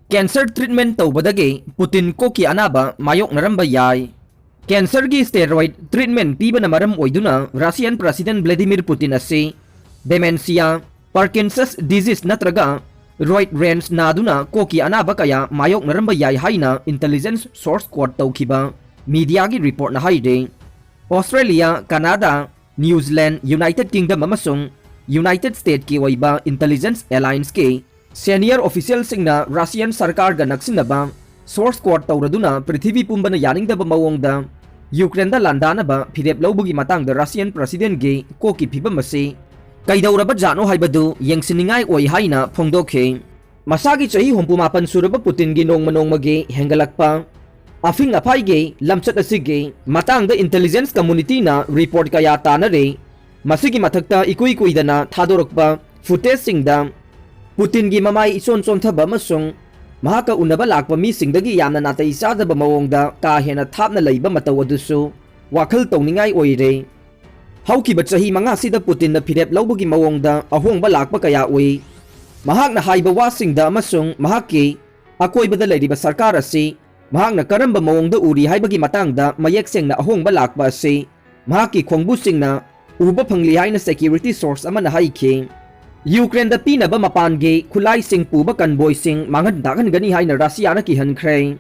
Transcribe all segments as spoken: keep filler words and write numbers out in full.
Cancer treatment ꯇꯧꯕꯗꯒꯤ ꯄꯨꯇꯤꯟ ꯀꯣꯛꯀꯤ ꯑꯅꯥꯕ ꯃꯥꯌꯣꯛꯅꯔꯝꯕ ꯌꯥꯏ꯫ Cancerꯒꯤ steroid treatment ꯄꯤꯕꯅ ꯃꯔꯝ ꯑꯣꯏꯗꯨꯅ Russian President Vladimir Putin ꯑꯁꯤ dementia, Parkinson's disease ꯅꯠꯇ꯭ꯔꯒ roid rage ꯅꯥꯗꯨꯅ ꯀꯣꯛꯀꯤ ꯑꯅꯥꯕ ꯀꯌꯥ ꯃꯥꯌꯣꯛꯅꯔꯝꯕ ꯌꯥꯏ ꯍꯥꯏꯅ intelligence source quote ꯇꯧꯈꯤꯕ mediaꯒꯤ reportꯅ ꯍꯥꯏꯔꯤ꯫ Australia, Canada, New Zealand, United Kingdom ꯑꯃꯁꯨꯡ United States ꯀꯤ ꯑꯣꯏꯕ intelligence allianceꯀꯤ senior officialꯁꯤꯡꯅ Russian ꯁꯔꯀꯥꯔꯒ ꯅꯛꯁꯤꯟꯅꯕ source quote ꯇꯧꯔꯗꯨꯅ ꯄ꯭ꯔꯤꯊꯤꯕꯤ ꯄꯨꯝꯕꯅ ꯌꯥꯅꯤꯡꯗꯕ ꯃꯑꯣꯡꯗ Ukraineꯗ ꯂꯥꯟꯗꯥꯅꯕ ꯐꯤꯔꯦꯞ ꯂꯧꯕꯒꯤ ꯃꯇꯥꯡꯗ Russian Presidentꯒꯤ ꯀꯣꯛꯀꯤ ꯐꯤꯕꯝ ꯑꯁꯤ ꯀꯩꯗꯧꯔꯕ ꯖꯥꯠꯅꯣ ꯍꯥꯏꯕꯗꯨ ꯌꯦꯡꯁꯤꯟꯅꯤꯡꯉꯥꯏ ꯑꯣꯏ ꯍꯥꯏꯅ ꯐꯣꯡꯗꯣꯛꯈꯤ꯫ ꯃꯁꯥꯒꯤ ꯆꯍꯤ ꯍꯨꯝꯐꯨ ꯃꯥꯄꯟ ꯁꯨꯔꯕ ꯄꯨꯇꯤꯟꯒꯤ ꯅꯣꯡꯃ ꯅꯣꯡꯃꯒꯤ ꯍꯦꯟꯒꯠꯂꯛꯄ ꯑꯐꯤꯡ ꯑꯐꯥꯏꯒꯤ ꯂꯝꯆꯠ ꯑꯁꯤꯒꯤ ꯃꯇꯥꯡꯗ intelligence communityꯅ report ꯀꯌꯥ ꯇꯥꯟꯅꯔꯦ꯫ ꯃꯁꯤꯒꯤ ꯃꯊꯛꯇ ꯏꯀꯨꯏ ꯀꯨꯏꯗꯅ ꯊꯥꯗꯣꯔꯛꯄ footageꯁꯤꯡꯗ ꯄꯨꯇꯤꯟꯒꯤ ꯃꯃꯥꯏ ꯏꯆꯣꯟ ꯆꯣꯟꯊꯕ ꯑꯃꯁꯨꯡ ꯃꯍꯥꯛꯀ ꯎꯅꯕ ꯂꯥꯛꯄ ꯃꯤꯁꯤꯡꯗꯒꯤ ꯌꯥꯝꯅ ꯅꯥꯇꯩ ꯆꯥꯗꯕ ꯃꯑꯣꯡꯗ ꯀꯥ ꯍꯦꯟꯅ ꯊꯥꯞꯅ ꯂꯩꯕ ꯃꯇꯧ ꯑꯗꯨꯁꯨ ꯋꯥꯈꯜ ꯇꯧꯅꯤꯡꯉꯥꯏ ꯑꯣꯏꯔꯦ꯫ ꯍꯧꯈꯤꯕ ꯆꯍꯤ ꯃꯉꯥꯁꯤꯗ ꯄꯨꯇꯤꯟꯅ ꯐꯤꯔꯦꯞ ꯂꯧꯕꯒꯤ ꯃꯑꯣꯡꯗ ꯑꯍꯣꯡꯕ ꯂꯥꯛꯄ ꯀꯌꯥ ꯎꯏ꯫ ꯃꯍꯥꯛꯅ ꯍꯥꯏꯕ ꯋꯥꯁꯤꯡꯗ ꯑꯃꯁꯨꯡ ꯃꯍꯥꯛꯀꯤ ꯑꯀꯣꯏꯕꯗ ꯂꯩꯔꯤꯕ ꯁꯔꯀꯥꯔ ꯑꯁꯤ ꯃꯍꯥꯛꯅ ꯀꯔꯝꯕ ꯃꯑꯣꯡꯗ ꯎꯔꯤ ꯍꯥꯏꯕꯒꯤ ꯃꯇꯥꯡꯗ ꯃꯌꯦꯛ ꯁꯦꯡꯅ ꯑꯍꯣꯡꯕ ꯂꯥꯛꯄ ꯑꯁꯤ ꯃꯍꯥꯛꯀꯤ ꯈꯣꯡꯕꯨꯁꯤꯡꯅ ꯎꯕ ꯐꯪꯂꯤ ꯍꯥꯏꯅ security source ꯑꯃꯅ ꯍꯥꯏꯈꯤ꯫ Ukraineꯗ ꯄꯤꯅꯕ ꯃꯄꯥꯟꯒꯤ ꯈꯨꯠꯂꯥꯏꯁꯤꯡ ꯄꯨꯕ convoyꯁꯤꯡ ꯃꯥꯡꯍꯟ ꯇꯥꯛꯍꯟꯒꯅꯤ ꯍꯥꯏꯅ Russiaꯅ ꯀꯤꯍꯟꯈ꯭ꯔꯦ꯫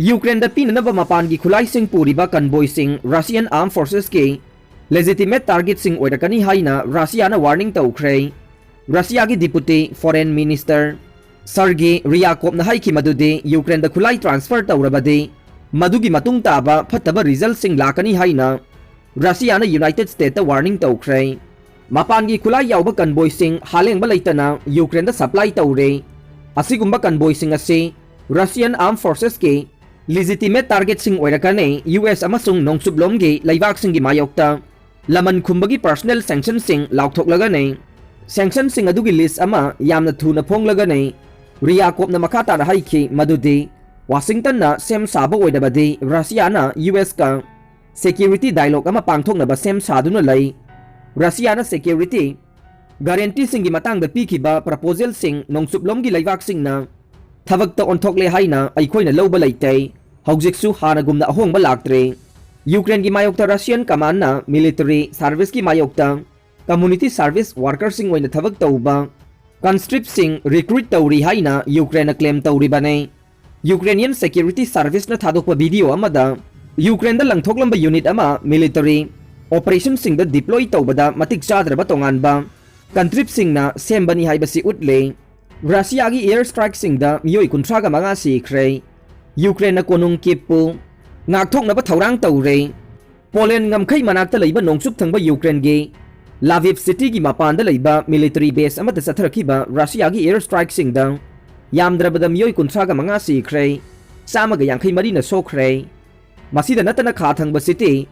Ukraineꯗ ꯄꯤꯅꯅꯕ ꯃꯄꯥꯟꯒꯤ ꯈꯨꯠꯂꯥꯏꯁꯤꯡ ꯄꯨꯔꯤꯕ convoyꯁꯤꯡ Russian armed forcesꯀꯤ legitimate targetꯁꯤꯡ ꯑꯣꯏꯔꯛꯀꯅꯤ ꯍꯥꯏꯅ Russiaꯅ warning ꯇꯧꯈ꯭ꯔꯦ꯫ Russiaꯒꯤ Deputy Foreign Minister Sergei Ryabkovꯅ ꯍꯥꯏꯈꯤ ꯃꯗꯨꯗꯤ Ukraineꯗ ꯈꯨꯠꯂꯥꯏ transfer ꯇꯧꯔꯕꯗꯤ ꯃꯗꯨꯒꯤ ꯃꯇꯨꯡ ꯇꯥꯕ ꯐꯠꯇꯕ resultꯁꯤꯡ ꯂꯥꯛꯀꯅꯤ ꯍꯥꯏꯅ Russiaꯅ United Statesꯇ warning ꯇꯧꯈ꯭ꯔꯦ꯫ ꯃꯄꯥꯟꯒꯤ ꯈꯨꯠꯂꯥꯏ ꯌꯥꯎꯕ convoyꯁꯤꯡ ꯍꯥꯂꯦꯡꯕ ꯂꯩꯇꯅ Ukraineꯗ supply ꯇꯧꯔꯦ꯫ ꯑꯁꯤꯒꯨꯝꯕ convoyꯁꯤꯡ ꯑꯁꯤ Russian armed forcesꯀꯤ legitimate targetꯁꯤꯡ ꯑꯣꯏꯔꯛꯀꯅꯤ꯫ US ꯑꯃꯁꯨꯡ ꯅꯣꯡꯆꯨꯞꯂꯣꯝꯒꯤ ꯂꯩꯕꯥꯛꯁꯤꯡꯒꯤ ꯃꯥꯌꯣꯛꯇ ꯂꯃꯟ ꯈꯨꯝꯕꯒꯤ personal sanctionꯁꯤꯡ ꯂꯥꯎꯊꯣꯛꯂꯒꯅꯤ꯫ Sanctionꯁꯤꯡ ꯑꯗꯨꯒꯤ list ꯑꯃ ꯌꯥꯝꯅ ꯊꯨꯅ ꯐꯣꯡꯂꯒꯅꯤ꯫ Ryabkovꯅ ꯃꯈꯥ ꯇꯥꯅ ꯍꯥꯏꯈꯤ ꯃꯗꯨꯗꯤ Washingtonꯅ ꯁꯦꯝ ꯁꯥꯕ ꯑꯣꯏꯔꯕꯗꯤ Russiaꯅ USꯀ security dialogue ꯑꯃ ꯄꯥꯡꯊꯣꯛꯅꯕ ꯁꯦꯝ ꯁꯥꯗꯨꯅ ꯂꯩ꯫ Russiaꯅ security guaranteeꯁꯤꯡꯒꯤ ꯃꯇꯥꯡꯗ ꯄꯤꯈꯤꯕ proposalꯁꯤꯡ ꯅꯣꯡꯆꯨꯞꯂꯣꯝꯒꯤ ꯂꯩꯕꯥꯛꯁꯤꯡꯅ ꯊꯕꯛꯇ ꯑꯣꯟꯊꯣꯛꯂꯦ ꯍꯥꯏꯅ ꯑꯩꯈꯣꯏꯅ ꯂꯧꯕ ꯂꯩꯇꯦ꯫ ꯍꯧꯖꯤꯛꯁꯨ ꯍꯥꯟꯅꯒꯨꯝꯅ ꯑꯍꯣꯡꯕ ꯂꯥꯛꯇ꯭ꯔꯦ꯫ ꯌꯨꯀ꯭ꯔꯦꯟꯒꯤ ꯃꯥꯌꯣꯛꯇ ꯔꯁꯤꯌꯟ ꯀꯃꯥꯟꯅ ꯃꯤꯂꯤꯇꯔꯤ ꯁꯥꯔꯚꯤꯁꯀꯤ ꯃꯥꯌꯣꯛꯇ ꯀꯝꯃꯨꯅꯤꯇꯤ ꯁꯥꯔꯚꯤꯁ ꯋꯥꯔꯀꯔꯁꯤꯡ ꯑꯣꯏꯅ ꯊꯕꯛ ꯇꯧꯕ ꯀꯟꯁꯇ꯭ꯔꯤꯞꯁꯤꯡ ꯔꯤꯀ꯭ꯔꯨꯠ ꯇꯧꯔꯤ ꯍꯥꯏꯅ ꯌꯨꯀ꯭ꯔꯦꯟꯅ ꯀ꯭ꯂꯦꯝ ꯇꯧꯔꯤꯕꯅꯤ꯫ ꯌꯨꯀ꯭ꯔꯦꯅꯤꯌꯟ ꯁꯦꯀ꯭ꯌꯨꯔꯤꯇꯤ ꯁꯥꯔꯚꯤꯁꯅ ꯊꯥꯗꯣꯛꯄ ꯚꯤꯗꯤꯑꯣ ꯑꯃꯗ ꯌꯨꯀ꯭ꯔꯦꯟꯗ ꯂꯪꯊꯣꯛꯂꯝꯕ ꯌꯨꯅꯤꯠ ꯑꯃ ꯃꯤꯂꯤꯇꯔꯤ ꯑꯣꯄꯔꯦꯁꯟꯁꯤꯡꯗ ꯗꯤꯄ꯭ꯂꯣꯏ ꯇꯧꯕꯗ ꯃꯇꯤꯛ ꯆꯥꯗ꯭ꯔꯕ ꯇꯣꯉꯥꯟꯕ ꯀꯟꯇ꯭ꯔꯤꯞꯁꯤꯡꯅ ꯁꯦꯝꯕꯅꯤ ꯍꯥꯏꯕꯁꯤ ꯎꯠꯂꯦ꯫ ꯔꯁꯤꯌꯥꯒꯤ ꯑꯦꯌꯔ ꯁ꯭ꯇ꯭ꯔꯥꯏꯛꯁꯤꯡꯗ ꯃꯤꯑꯣꯏ ꯀꯨꯟꯊ꯭ꯔꯥꯒ ꯃꯉꯥ ꯁꯤꯈ꯭ꯔꯦ꯫ ꯌꯨꯀ꯭ꯔꯦꯟꯅ ꯀꯣꯅꯨꯡ ꯀꯤꯞꯄꯨ ꯉꯥꯛꯊꯣꯛꯅꯕ ꯊꯧꯔꯥꯡ ꯇꯧꯔꯦ꯫ ꯄꯣꯂꯦꯟ ꯉꯝꯈꯩ ꯃꯅꯥꯛꯇ ꯂꯩꯕ ꯅꯣꯡꯆꯨꯞ ꯊꯪꯕ ꯌꯨꯀ꯭ꯔꯦꯟꯒꯤ ꯂꯥꯚꯤꯚ ꯁꯤꯇꯤꯒꯤ ꯃꯄꯥꯟꯗ ꯂꯩꯕ ꯃꯤꯂꯤꯇꯔꯤ ꯕꯦꯁ ꯑꯃꯗ ꯆꯠꯊꯔꯛꯈꯤꯕ ꯔꯁꯤꯌꯥꯒꯤ ꯑꯦꯌꯔ ꯁ꯭ꯇ꯭ꯔꯥꯏꯛꯁꯤꯡꯗ ꯌꯥꯝꯗ꯭ꯔꯕꯗ ꯃꯤꯑꯣꯏ ꯀꯨꯟꯊ꯭ꯔꯥꯒ ꯃꯉꯥ ꯁꯤꯈ꯭ꯔꯦ, ꯆꯥꯝꯃꯒ ꯌꯥꯡꯈꯩ ꯃꯔꯤꯅ ꯁꯣꯛꯈ꯭ꯔꯦ꯫ ꯃꯁꯤꯗ ꯅꯠꯇꯅ ꯈꯥ ꯊꯪꯕ ꯁꯤꯇꯤ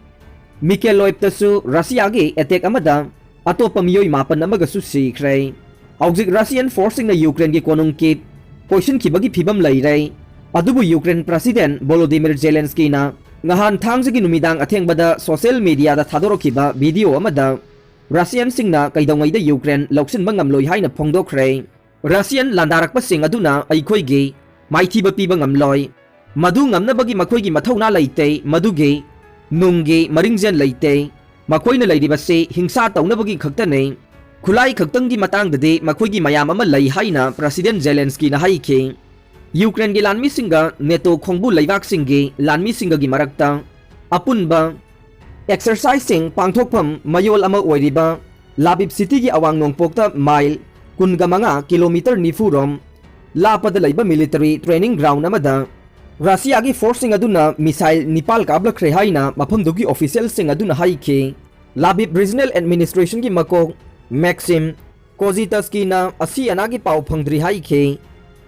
ꯃꯤꯀꯦꯂꯣꯏꯞꯇꯁꯨ ꯔꯁꯤꯌꯥꯒꯤ ꯑꯦꯇꯦꯛ ꯑꯃꯗ ꯑꯇꯣꯞꯄ ꯃꯤꯑꯣꯏ ꯃꯥꯄꯟ ꯑꯃꯒꯁꯨ ꯁꯤꯈ꯭ꯔꯦ꯫ ꯍꯧꯖꯤꯛ ꯔꯁꯤꯌꯟ ꯐꯣꯔꯁꯁꯤꯡꯅ ꯌꯨꯀ꯭ꯔꯦꯟꯒꯤ ꯀꯣꯅꯨꯡ ꯀꯤꯞ ꯀꯣꯏꯁꯤꯟꯈꯤꯕꯒꯤ ꯐꯤꯕꯝ ꯂꯩꯔꯦ꯫ ꯑꯗꯨꯕꯨ ꯌꯨꯀ꯭ꯔꯦꯟ ꯄ꯭ꯔꯁꯤꯗꯦꯟ ꯚꯣꯂꯣꯗꯤꯃꯤꯔ ꯖꯦꯂꯦꯟꯁꯀꯤꯅ ꯉꯍꯥꯟ ꯊꯥꯡꯖꯒꯤ ꯅꯨꯃꯤꯗꯥꯡ ꯑꯊꯦꯡꯕꯗ ꯁꯣꯁꯤꯌꯦꯜ ꯃꯤꯗꯤꯌꯥꯗ ꯊꯥꯗꯣꯔꯛꯈꯤꯕ ꯚꯤꯗꯤꯑꯣ ꯑꯃꯗ ꯔꯁꯤꯌꯟꯁꯤꯡꯅ ꯀꯩꯗꯧꯉꯩꯗ ꯌꯨꯀ꯭ꯔꯦꯟ ꯂꯧꯁꯤꯟꯕ ꯉꯝꯂꯣꯏ ꯍꯥꯏꯅ ꯐꯣꯡꯗꯣꯛꯈ꯭ꯔꯦ꯫ ꯔꯁꯤꯌꯟ ꯂꯥꯟꯗꯥꯔꯛꯄꯁꯤꯡ ꯑꯗꯨꯅ ꯑꯩꯈꯣꯏꯒꯤ ꯃꯥꯏꯊꯤꯕ ꯄꯤꯕ ꯉꯝꯂꯣꯏ꯫ ꯃꯗꯨ ꯉꯝꯅꯕꯒꯤ ꯃꯈꯣꯏꯒꯤ ꯃꯊꯧꯅꯥ ꯂꯩꯇꯦ꯫ ꯃꯗꯨꯒꯤ ꯅꯨꯡꯒꯤ ꯃꯔꯤꯡꯖꯦꯜ ꯂꯩꯇꯦ꯫ ꯃꯈꯣꯏꯅ ꯂꯩꯔꯤꯕꯁꯤ ꯍꯤꯡꯁꯥ ꯇꯧꯅꯕꯒꯤ ꯈꯛꯇꯅꯤ꯫ ꯈꯨꯠꯂꯥꯏ ꯈꯛꯇꯪꯒꯤ ꯃꯇꯥꯡꯗꯗꯤ ꯃꯈꯣꯏꯒꯤ ꯃꯌꯥꯝ ꯑꯃ ꯂꯩ ꯍꯥꯏꯅ ꯄ꯭ꯔꯁꯤꯗꯦꯟ ꯖꯦꯂꯦꯟꯁꯀꯤꯅ ꯍꯥꯏꯈꯤ꯫ ꯌꯨꯀ꯭ꯔꯦꯟꯒꯤ ꯂꯥꯟꯃꯤꯁꯤꯡꯒ ꯅꯦꯇꯣ ꯈꯣꯡꯕꯨ ꯂꯩꯕꯥꯛꯁꯤꯡꯒꯤ ꯂꯥꯟꯃꯤꯁꯤꯡꯒꯒꯤ ꯃꯔꯛꯇ ꯑꯄꯨꯟꯕ ꯑꯦꯛꯁꯔꯁꯥꯏꯖꯁꯤꯡ ꯄꯥꯡꯊꯣꯛꯐꯝ ꯃꯌꯣꯜ ꯑꯃ ꯑꯣꯏꯔꯤꯕ ꯂꯥꯕꯤꯕ ꯁꯤꯇꯤꯒꯤ ꯑꯋꯥꯡ ꯅꯣꯡꯄꯣꯛꯇ ꯃꯥꯏꯜ ꯀꯨꯟꯒ ꯃꯉꯥ, ꯀꯤꯂꯣꯃꯤꯇꯔ ꯅꯤꯐꯨ ꯔꯣꯝ, ꯂꯥꯞꯄꯗ ꯂꯩꯕ ꯃꯤꯂꯤꯇꯔꯤ ꯇ꯭ꯔꯦꯅꯤꯡ ꯒ꯭ꯔꯥꯎꯟ ꯑꯃꯗ ꯔꯁꯤꯌꯥꯒꯤ ꯐꯣꯔꯁꯁꯤꯡ ꯑꯗꯨꯅ ꯃꯤꯁꯥꯏꯜ ꯅꯤꯄꯥꯜ ꯀꯥꯞꯂꯛꯈ꯭ꯔꯦ ꯍꯥꯏꯅ ꯃꯐꯝꯗꯨꯒꯤ ꯑꯣꯐꯤꯁꯤꯌꯦꯜꯁꯤꯡ ꯑꯗꯨꯅ ꯍꯥꯏꯈꯤ꯫ ꯂꯥꯕꯤꯕ ꯔꯤꯖꯅꯦꯜ ꯑꯦꯗꯃꯤꯅꯤꯁꯇ꯭ꯔꯦꯁꯟꯒꯤ ꯃꯀꯣꯛ ꯃꯦꯛꯁꯤꯝ ꯀꯣꯖꯤꯇꯁꯀꯤꯅ ꯑꯁꯤ ꯑꯅꯥꯒꯤ ꯄꯥꯎ ꯐꯪꯗ꯭ꯔꯤ ꯍꯥꯏꯈꯤ꯫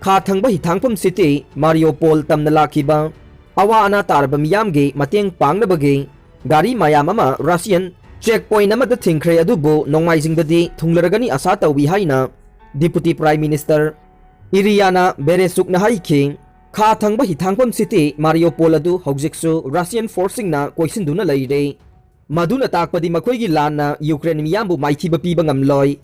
ꯈꯥ ꯊꯪꯕ ꯍꯤꯊꯥꯡꯐꯝ ꯁꯤꯇꯤ ꯃꯥꯔꯤꯌꯣꯄꯣꯜ ꯇꯝꯅ ꯂꯥꯛꯈꯤꯕ ꯑꯋꯥ ꯑꯅꯥ ꯇꯥꯔꯕ ꯃꯤꯌꯥꯝꯒꯤ ꯃꯇꯦꯡ ꯄꯥꯡꯅꯕꯒꯤ ꯒꯥꯔꯤ ꯃꯌꯥꯝ ꯑꯃ ꯔꯁꯤꯌꯟ ꯆꯦꯛ ꯄꯣꯏꯟꯠ ꯑꯃꯗ ꯊꯤꯡꯈ꯭ꯔꯦ, ꯑꯗꯨꯕꯨ ꯅꯣꯡꯃꯥꯏꯖꯤꯡꯗꯗꯤ ꯊꯨꯡꯂꯔꯒꯅꯤ ꯑꯁꯥ ꯇꯧꯏ ꯍꯥꯏꯅ ꯗꯤꯄꯨꯇꯤ ꯄ꯭ꯔꯥꯏꯝ ꯃꯤꯅꯤꯁꯇꯔ ꯏꯔꯤꯌꯥꯅꯥ ꯕꯦꯔꯦꯁꯨꯛꯅ ꯍꯥꯏꯈꯤ꯫ ꯈꯥ ꯊꯪꯕ ꯍꯤꯊꯥꯡꯐꯝ ꯁꯤꯇꯤ ꯃꯥꯔꯤꯌꯣꯄꯣꯜ ꯑꯗꯨ ꯍꯧꯖꯤꯛꯁꯨ ꯔꯁꯤꯌꯟ ꯐꯣꯔꯁꯁꯤꯡꯅ ꯀꯣꯏꯁꯤꯟꯗꯨꯅ ꯂꯩꯔꯦ꯫ ꯃꯗꯨꯅ ꯇꯥꯛꯄꯗꯤ ꯃꯈꯣꯏꯒꯤ ꯂꯥꯟꯅ ꯌꯨꯀ꯭ꯔꯦꯟ ꯃꯤꯌꯥꯝꯕꯨ ꯃꯥꯏꯊꯤꯕ ꯄꯤꯕ ꯉꯝꯂꯣꯏ꯫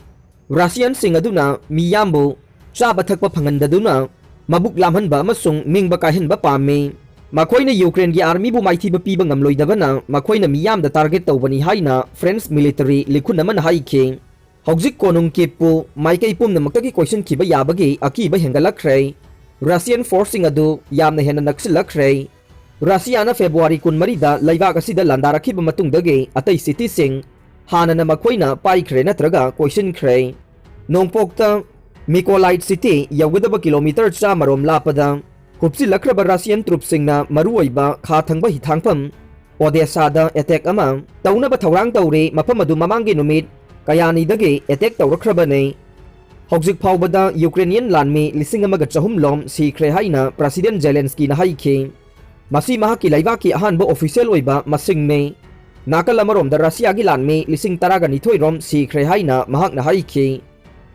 ꯔꯁꯤꯌꯟꯁꯤꯡ ꯑꯗꯨꯅ ꯃꯤꯌꯥꯝꯕꯨ ꯆꯥꯕ ꯊꯛꯄ ꯐꯪꯍꯟꯗꯗꯨꯅ ꯃꯕꯨꯛ ꯂꯥꯝꯍꯟꯕ ꯑꯃꯁꯨꯡ ꯅꯤꯡꯕ ꯀꯥꯏꯍꯟꯕ ꯄꯥꯝꯃꯤ꯫ ꯃꯈꯣꯏꯅ ꯌꯨꯀ꯭ꯔꯦꯟꯒꯤ ꯑꯥꯔꯃꯤꯕꯨ ꯃꯥꯏꯊꯤꯕ ꯄꯤꯕ ꯉꯝꯂꯣꯏꯗꯕꯅ ꯃꯈꯣꯏꯅ ꯃꯤꯌꯥꯝꯗ ꯇꯥꯔꯒꯦꯠ ꯇꯧꯕꯅꯤ ꯍꯥꯏꯅ ꯐ꯭ꯔꯦꯟꯁ ꯃꯤꯂꯤꯇꯔꯤ ꯂꯤꯈꯨꯟ ꯑꯃꯅ ꯍꯥꯏꯈꯤ꯫ ꯍꯧꯖꯤꯛ ꯀꯣꯅꯨꯡ ꯀꯤꯞꯄꯨ ꯃꯥꯏꯀꯩ ꯄꯨꯝꯅꯃꯛꯇꯒꯤ ꯀꯣꯏꯁꯤꯟꯈꯤꯕ ꯌꯥꯕꯒꯤ ꯑꯀꯤꯕ ꯍꯦꯟꯒꯠꯂꯛꯈ꯭ꯔꯦ꯫ ꯔꯁꯤꯌꯟ ꯐꯣꯔꯁꯁꯤꯡ ꯑꯗꯨ ꯌꯥꯝꯅ ꯍꯦꯟꯅ ꯅꯛꯁꯤꯜꯂꯛꯈ꯭ꯔꯦ꯫ ꯔꯁꯤꯌꯥꯅ ꯐꯦꯕ꯭ꯔꯨꯋꯥꯔꯤ ꯀꯨꯟꯃꯔꯤꯗ ꯂꯩꯕꯥꯛ ꯑꯁꯤꯗ ꯂꯥꯟꯗꯥꯔꯛꯈꯤꯕ ꯃꯇꯨꯡꯗꯒꯤ ꯑꯇꯩ ꯁꯤꯇꯤꯁꯤꯡ ꯍꯥꯟꯅꯅ ꯃꯈꯣꯏꯅ ꯄꯥꯏꯈ꯭ꯔꯦ ꯅꯠꯇ꯭ꯔꯒ ꯀꯣꯏꯁꯤꯟꯈ꯭ꯔꯦ꯫ ꯅꯣꯡꯄꯣꯛꯇ ꯃꯤꯀꯣꯂꯥꯏꯠ ꯁꯤꯇꯤ ꯌꯧꯒꯗꯕ ꯀꯤꯂꯣꯃꯤꯇꯔ ꯆꯥꯝꯃꯔꯣꯝ ꯂꯥꯞꯄꯗ ꯍꯨꯞꯆꯤꯜꯂꯛꯈ꯭ꯔꯕ ꯔꯁꯤꯌꯟ ꯇ꯭ꯔꯨꯞꯁꯤꯡꯅ ꯃꯔꯨꯑꯣꯏꯕ ꯈꯥ ꯊꯪꯕ ꯍꯤꯊꯥꯡꯐꯝ ꯑꯣꯗꯦꯁꯥꯗ ꯑꯦꯇꯦꯛ ꯑꯃ ꯇꯧꯅꯕ ꯊꯧꯔꯥꯡ ꯇꯧꯔꯤ꯫ ꯃꯐꯝ ꯑꯗꯨ ꯃꯃꯥꯡꯒꯤ ꯅꯨꯃꯤꯠ ꯀꯌꯥꯅꯤꯗꯒꯤ ꯑꯦꯇꯦꯛ ꯇꯧꯔꯛꯈ꯭ꯔꯕꯅꯤ꯫ ꯍꯧꯖꯤꯛ ꯐꯥꯎꯕꯗ ꯌꯨꯀ꯭ꯔꯦꯅꯤꯌꯟ ꯂꯥꯟꯃꯤ ꯂꯤꯁꯤꯡ ꯑꯃꯒ ꯆꯍꯨꯝ ꯂꯣꯝ ꯁꯤꯈ꯭ꯔꯦ ꯍꯥꯏꯅ ꯄ꯭ꯔꯁꯤꯗꯦꯟ ꯖꯦꯂꯦꯟꯁꯀꯤꯅ ꯍꯥꯏꯈꯤ꯫ ꯃꯁꯤ ꯃꯍꯥꯛꯀꯤ ꯂꯩꯕꯥꯛꯀꯤ ꯑꯍꯥꯟꯕ ꯑꯣꯐꯤꯁꯤꯌꯦꯜ ꯑꯣꯏꯕ ꯃꯁꯤꯡꯅꯤ꯫ ꯅꯥꯀꯜ ꯑꯃꯔꯣꯝꯗ ꯔꯁꯤꯌꯥꯒꯤ ꯂꯥꯟꯃꯤ ꯂꯤꯁꯤꯡ ꯇꯔꯥꯒ ꯅꯤꯊꯣꯏ ꯔꯣꯝ ꯁꯤꯈ꯭ꯔꯦ ꯍꯥꯏꯅ ꯃꯍꯥꯛꯅ ꯍꯥꯏꯈꯤ꯫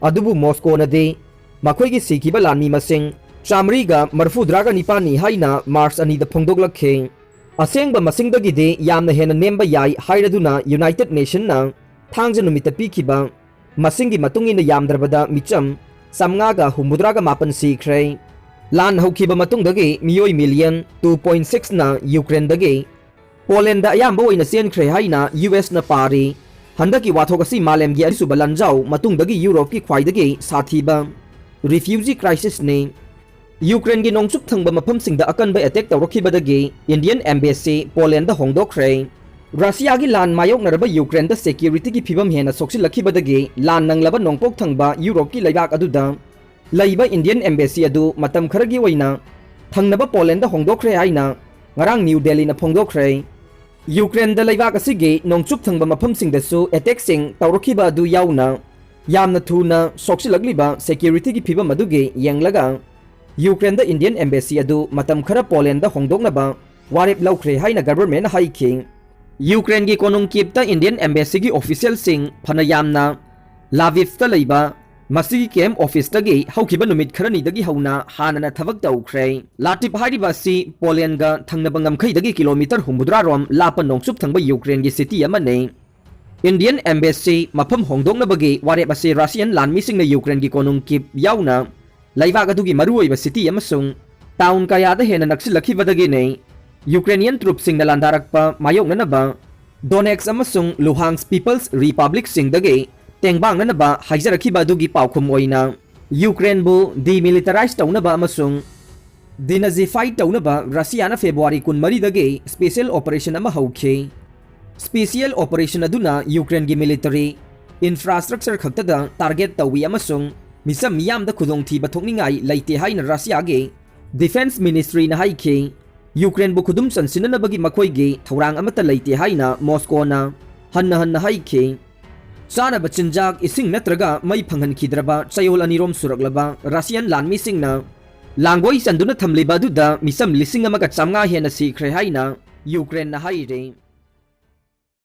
ꯑꯗꯨꯕꯨ ꯃꯣꯁꯀꯣꯅꯗꯤ ꯃꯈꯣꯏꯒꯤ ꯁꯤꯈꯤꯕ ꯂꯥꯟꯃꯤ ꯃꯁꯤꯡ ꯆꯥꯃꯔꯤꯒ ꯃꯔꯐꯨꯇꯔꯥꯒ ꯅꯤꯄꯥꯟꯅꯤ ꯍꯥꯏꯅ ꯃꯥꯔꯆ ꯑꯅꯤꯗ ꯐꯣꯡꯗꯣꯛꯂꯛꯈꯤ꯫ ꯑꯁꯦꯡꯕ ꯃꯁꯤꯡꯗꯒꯤꯗꯤ ꯌꯥꯝꯅ ꯍꯦꯟꯅ ꯅꯦꯝꯕ ꯌꯥꯏ ꯍꯥꯏꯔꯗꯨꯅ ꯌꯨꯅꯥꯏꯇꯦꯗ ꯅꯦꯁꯟꯅ ꯊꯥꯡꯖ ꯅꯨꯃꯤꯠꯇ ꯄꯤꯈꯤꯕ ꯃꯁꯤꯡꯒꯤ ꯃꯇꯨꯡ ꯏꯟꯅ ꯌꯥꯝꯗ꯭ꯔꯕꯗ ꯃꯤꯆꯝ ꯆꯥꯝꯃꯉꯥꯒ ꯍꯨꯝꯐꯨꯇꯔꯥꯒ ꯃꯥꯄꯟ ꯁꯤꯈ꯭ꯔꯦ꯫ ꯂꯥꯟ ꯍꯧꯈꯤꯕ ꯃꯇꯨꯡꯗꯒꯤ ꯃꯤꯑꯣꯏ ꯃꯤꯂꯤꯌꯟ ꯇꯨ ꯄꯣꯏꯟ ꯁꯤꯛꯁꯅ ꯌꯨꯀ꯭ꯔꯦꯟꯗꯒꯤ ꯄꯣꯂꯦꯟꯗ ꯑꯌꯥꯝꯕ ꯑꯣꯏꯅ ꯆꯦꯟꯈ꯭ꯔꯦ ꯍꯥꯏꯅ ꯌꯨ ꯑꯦꯁꯅ ꯄꯥꯔꯤ꯫ ꯍꯟꯗꯛꯀꯤ ꯋꯥꯊꯣꯛ ꯑꯁꯤ ꯃꯥꯂꯦꯝꯒꯤ ꯑꯅꯤꯁꯨꯕ ꯂꯥꯟꯖꯥꯎ ꯃꯇꯨꯡꯗꯒꯤ ꯌꯨꯔꯣꯞꯀꯤ ꯈ꯭ꯋꯥꯏꯗꯒꯤ ꯁꯥꯊꯤꯕ ꯔꯤꯐ꯭ꯌꯨꯖꯤ ꯀ꯭ꯔꯥꯏꯁꯤꯁꯅꯤ꯫ ꯌꯨꯀ꯭ꯔꯦꯟꯒꯤ ꯅꯣꯡꯆꯨꯞ ꯊꯪꯕ ꯃꯐꯝꯁꯤꯡꯗ ꯑꯀꯟꯕ ꯑꯦꯇꯦꯛ ꯇꯧꯔꯛꯈꯤꯕꯗꯒꯤ ꯏꯟꯗꯤꯌꯟ ꯑꯦꯝꯕꯦꯁꯤ ꯄꯣꯂꯦꯟꯗ ꯍꯣꯡꯗꯣꯛꯈ꯭ꯔꯦ꯫ ꯔꯁꯤꯌꯥꯒꯤ ꯂꯥꯟ ꯃꯥꯌꯣꯛꯅꯔꯕ ꯌꯨꯀ꯭ꯔꯦꯟꯗ ꯁꯦꯀ꯭ꯌꯨꯔꯤꯇꯤꯒꯤ ꯐꯤꯕꯝ ꯍꯦꯟꯅ ꯁꯣꯛꯆꯤꯜꯂꯛꯈꯤꯕꯗꯒꯤ ꯂꯥꯟ ꯅꯪꯂꯕ ꯅꯣꯡꯄꯣꯛ ꯊꯪꯕ ꯌꯨꯔꯣꯞꯀꯤ ꯂꯩꯕꯥꯛ ꯑꯗꯨꯗ ꯂꯩꯕ ꯏꯟꯗꯤꯌꯟ ꯑꯦꯝꯕꯦꯁꯤ ꯑꯗꯨ ꯃꯇꯝ ꯈꯔꯒꯤ ꯑꯣꯏꯅ ꯊꯪꯅꯕ ꯄꯣꯂꯦꯟꯗ ꯍꯣꯡꯗꯣꯛꯈ꯭ꯔꯦ ꯍꯥꯏꯅ ꯉꯔꯥꯡ ꯅ꯭ꯌꯨ ꯗꯦꯜꯂꯤꯅ ꯐꯣꯡꯗꯣꯛꯈ꯭ꯔꯦ꯫ ꯌꯨꯀ꯭ꯔꯦꯟꯗ ꯂꯩꯕꯥꯛ ꯑꯁꯤꯒꯤ ꯅꯣꯡꯆꯨꯞ ꯊꯪꯕ ꯃꯐꯝꯁꯤꯡꯗꯁꯨ ꯑꯦꯇꯦꯛꯁꯤꯡ ꯇꯧꯔꯛꯈꯤꯕ ꯑꯗꯨ ꯌꯥꯎꯅ ꯌꯥꯝꯅ ꯊꯨꯅ ꯁꯣꯛꯆꯤꯜꯂꯛꯂꯤꯕ ꯁꯦꯀ꯭ꯌꯨꯔꯤꯇꯤꯒꯤ ꯐꯤꯕꯝ ꯑꯗꯨꯒꯤ ꯌꯦꯡꯂꯒ ꯌꯨꯀ꯭ꯔꯦꯟꯗ ꯏꯟꯗꯤꯌꯟ ꯑꯦꯝꯕꯦꯁꯤ ꯑꯗꯨ ꯃꯇꯝ ꯈꯔ ꯄꯣꯂꯦꯟꯗ ꯍꯣꯡꯗꯣꯛꯅꯕ ꯋꯥꯔꯦꯞ ꯂꯧꯈ꯭ꯔꯦ ꯍꯥꯏꯅ ꯒꯚꯔꯟꯃꯦꯟꯠꯅ ꯍꯥꯏꯈꯤ꯫ ꯌꯨꯀ꯭ꯔꯦꯟꯒꯤ ꯀꯣꯅꯨꯡ ꯀꯤꯞꯇ ꯏꯟꯗꯤꯌꯟ ꯑꯦꯝꯕꯦꯁꯤꯒꯤ ꯑꯣꯐꯤꯁꯤꯌꯦꯜꯁꯤꯡ ꯐꯅ ꯌꯥꯝꯅ ꯂꯥꯚꯤꯚꯇ ꯂꯩꯕ ꯃꯁꯤꯒꯤ ꯀꯦꯝꯞ ꯑꯣꯐꯤꯁꯇꯒꯤ ꯍꯧꯈꯤꯕ ꯅꯨꯃꯤꯠ ꯈꯔꯅꯤꯗꯒꯤ ꯍꯧꯅ ꯍꯥꯟꯅꯅ ꯊꯕꯛ ꯇꯧꯈ꯭ꯔꯦ꯫ ꯂꯥꯇꯤꯞ ꯍꯥꯏꯔꯤꯕ ꯑꯁꯤ ꯄꯣꯂꯦꯟꯒ ꯊꯪꯅꯕ ꯉꯝꯈꯩꯗꯒꯤ ꯀꯤꯂꯣꯃꯤꯇꯔ ꯍꯨꯝꯐꯨꯇꯔꯥ ꯔꯣꯝ ꯂꯥꯞꯄ ꯅꯣꯡꯆꯨꯞ ꯊꯪꯕ ꯌꯨꯀ꯭ꯔꯦꯟꯒꯤ ꯁꯤꯇꯤ ꯑꯃꯅꯤ꯫ ꯏꯟꯗꯤꯌꯟ ꯑꯦꯝꯕꯦꯁꯤ ꯃꯐꯝ ꯍꯣꯡꯗꯣꯛꯅꯕꯒꯤ ꯋꯥꯔꯦꯞ ꯑꯁꯤ ꯔꯁꯤꯌꯟ ꯂꯥꯟꯃꯤꯁꯤꯡꯅ ꯌꯨꯀ꯭ꯔꯦꯟꯒꯤ ꯀꯣꯅꯨꯡ ꯀꯤꯞ ꯌꯥꯎꯅ ꯂꯩꯕꯥꯛ ꯑꯗꯨꯒꯤ ꯃꯔꯨꯑꯣꯏꯕ city ꯑꯃꯁꯨꯡ town ꯀꯌꯥꯗ ꯍꯦꯟꯅ ꯅꯛꯁꯤꯜꯂꯛꯈꯤꯕꯗꯒꯤꯅꯤ ꯌꯨꯀ꯭ꯔꯦꯅꯤꯌꯟ troops ꯁꯤꯡꯅ ꯂꯥꯟꯗꯥꯔꯛꯄ ꯃꯥꯌꯣꯛꯅꯅꯕ Donetsk ꯑꯃꯁꯨꯡ Luhansk People's Republic ꯁꯤꯡꯗꯒꯤ ꯇꯦꯡꯕꯥꯡꯅꯅꯕ ꯍꯥꯏꯖꯔꯛꯈꯤꯕ ꯑꯗꯨꯒꯤ ꯄꯥꯎꯈꯨꯝ ꯑꯣꯏꯅ ꯌꯨꯀ꯭ꯔꯦꯟꯕꯨ demilitarize ꯇꯧꯅꯕ ꯑꯃꯁꯨꯡ denazify ꯇꯧꯅꯕ ꯔꯁꯤꯌꯥꯅ ꯐꯦꯕ꯭ꯔꯨꯋꯥꯔꯤ ꯀꯨꯟꯃꯔꯤꯗꯒꯤ special operation ꯑꯃ ꯍꯧꯈꯤ꯫ Special operation ꯑꯗꯨꯅ ꯌꯨꯀ꯭ꯔꯦꯟꯒꯤ military infrastructure ꯈꯛꯇꯗ target ꯇꯧꯏ ꯑꯃꯁꯨꯡ ꯃꯤꯆꯝ ꯃꯤꯌꯥꯝꯗ ꯈꯨꯗꯣꯡꯊꯤꯕ ꯊꯣꯛꯅꯤꯡꯉꯥꯏ ꯂꯩꯇꯦ ꯍꯥꯏꯅ ꯔꯁꯤꯌꯥꯒꯤ Defence Ministry ꯅ ꯍꯥꯏꯈꯤ꯫ ꯌꯨꯀ꯭ꯔꯦꯟꯕꯨ ꯈꯨꯗꯨꯝ ꯆꯟꯁꯤꯟꯅꯅꯕꯒꯤ ꯃꯈꯣꯏꯒꯤ ꯊꯧꯔꯥꯡ ꯑꯃꯠꯇ ꯂꯩꯇꯦ ꯍꯥꯏꯅ ꯃꯣꯁꯀꯣꯅ ꯍꯟꯅ ꯍꯟꯅ ꯍꯥꯏꯈꯤ꯫ ꯆꯥꯅꯕ ꯆꯤꯟꯖꯥꯛ, ꯏꯁꯤꯡ ꯅꯠꯇ꯭ꯔꯒ ꯃꯩ ꯐꯪꯍꯟꯈꯤꯗ꯭ꯔꯕ ꯆꯌꯣꯜ ꯑꯅꯤꯔꯣꯝ ꯁꯨꯔꯛꯂꯕ ꯔꯁꯤꯌꯟ ꯂꯥꯟꯃꯤꯁꯤꯡꯅ ꯂꯥꯡꯒꯣꯏ ꯆꯟꯗꯨꯅ ꯊꯝꯂꯤꯕ ꯑꯗꯨꯗ ꯃꯤꯆꯝ ꯂꯤꯁꯤꯡ ꯑꯃꯒ ꯆꯥꯝꯃꯉꯥ ꯍꯦꯟꯅ ꯁꯤꯈ꯭ꯔꯦ ꯍꯥꯏꯅ ꯌꯨꯀ꯭ꯔꯦꯟꯅ ꯍꯥꯏꯔꯤ꯫